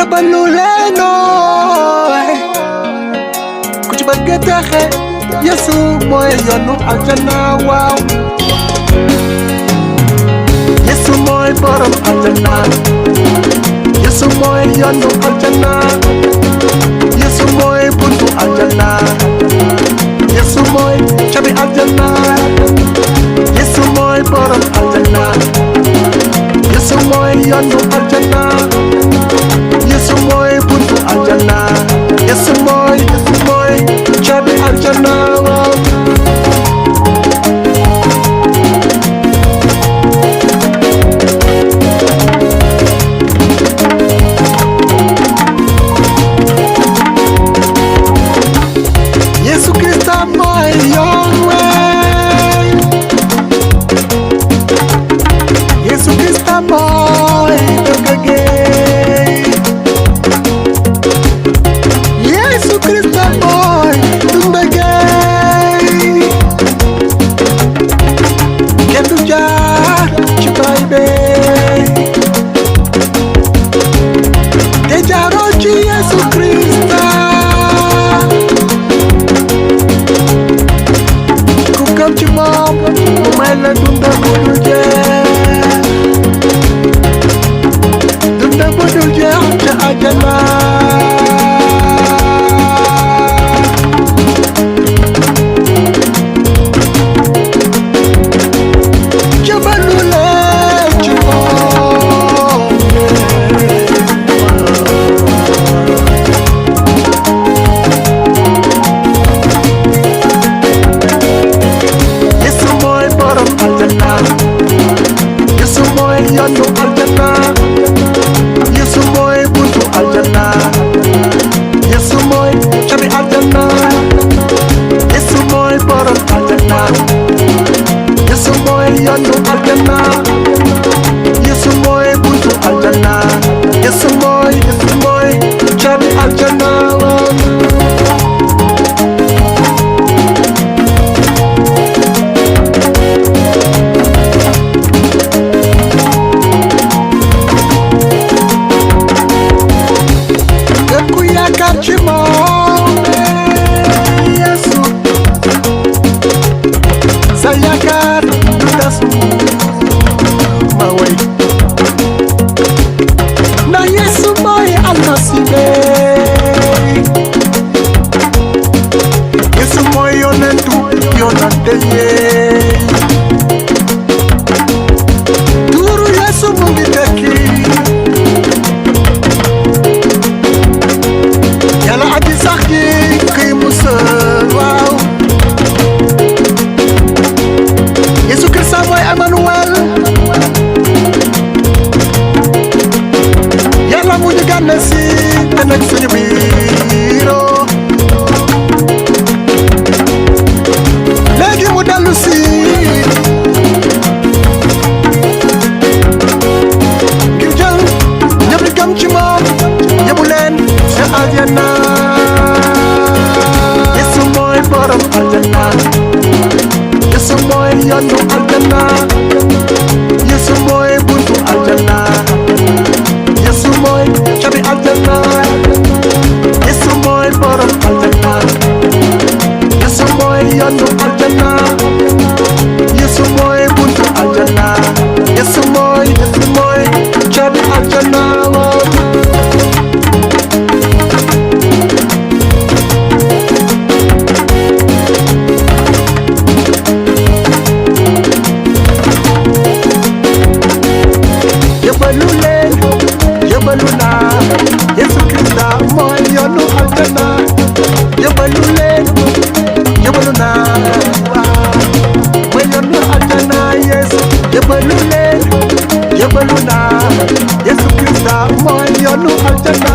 Yabaluleno Kuchibagetehe Yesu moy yonu aljana wow Yesu moy borom aljana Yesu moy yonu aljana Yesu moy buntu aljana Yesu moy caabi aljana Yesu moy borom aljana Yesu moy yonu aljana Yesu moy buntu aljana Yesu moy caabi aljana Yesu Krista moy yoon wey Yesu Krista moy dëgg Yesu Krista moy dundagay kenn du jaar ci bay bey te jaaroo ci Yesu Krista ku gëm ci moom mu may la dunda bu dul jeex dunda bu dul jeex ca àjjana yonu aljana Yesu moy buntu aljana Yesu moy caabi aljana Yesu moy borom aljana Yesu moy yonu aljana Yesu moy buntu aljana Yesu moy caabi aljana Yesu sayakar tasu mawai na Yesu moy almasibe Yesu moy yonentu yonante turu Yesu mu ngi tekki Yàlla aji sax ji kay musal waaw Yesu Krista mooy Emmanuel Yàlla mu ñu gànne si te nekk suñu biiro léegi mu dellu si ngir jël ñëpp di gëm ci moom yóbbu leen ca àjjana Yesu moy borom aljana Yesu moy yonu aljana Yesu moy buntu aljana Yesu moy caabi aljana Yesu moy borom aljana Yesu moy yonu aljana Yesu moy buntu aljana Yesu moy caabi aljana Yabaluna Yesu Krista moy yonu aljana Yabaluna moy yonu aljana Yesu Yabaluna Yesu Krista moy yonu aljana